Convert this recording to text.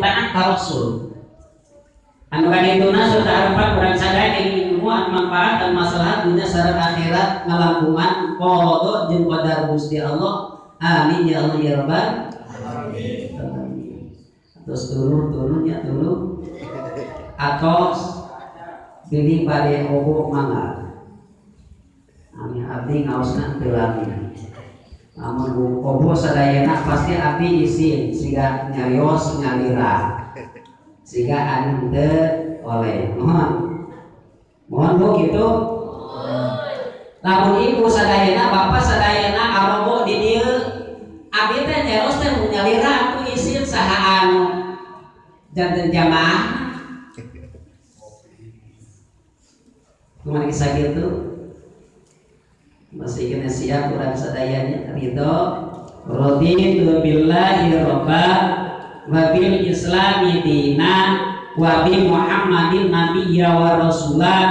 Taat ka Rasul. Anu kadituna serta harapan urang sadaya kenging ilmu anu manfaat dan maslahat dunya sareng akhirat ngalangkungan qada jeung qadar Gusti Allah. Amin ya Allah ya Rabbal alamin. Terus turun-turunnya turun atos pilih bade obo mangga. Amin abdi ngaosna teu lami. Lamun obo sadayana pasti abdi isin siga nyarios nyalira. Siga anu teu oleh. Mohon. Mohon Bu kitu. Lamun ibu sadayana bapak sadayana arobo di dieu abdi teh nyarios teh nyalira atuh isin saha anu janten jamaah. Kumaha kisah gitu masih kena siap kurang sadayanya ridho raditu billahi robba wa bil islami dina wa bi muhammadin nabiyya wa rasulah.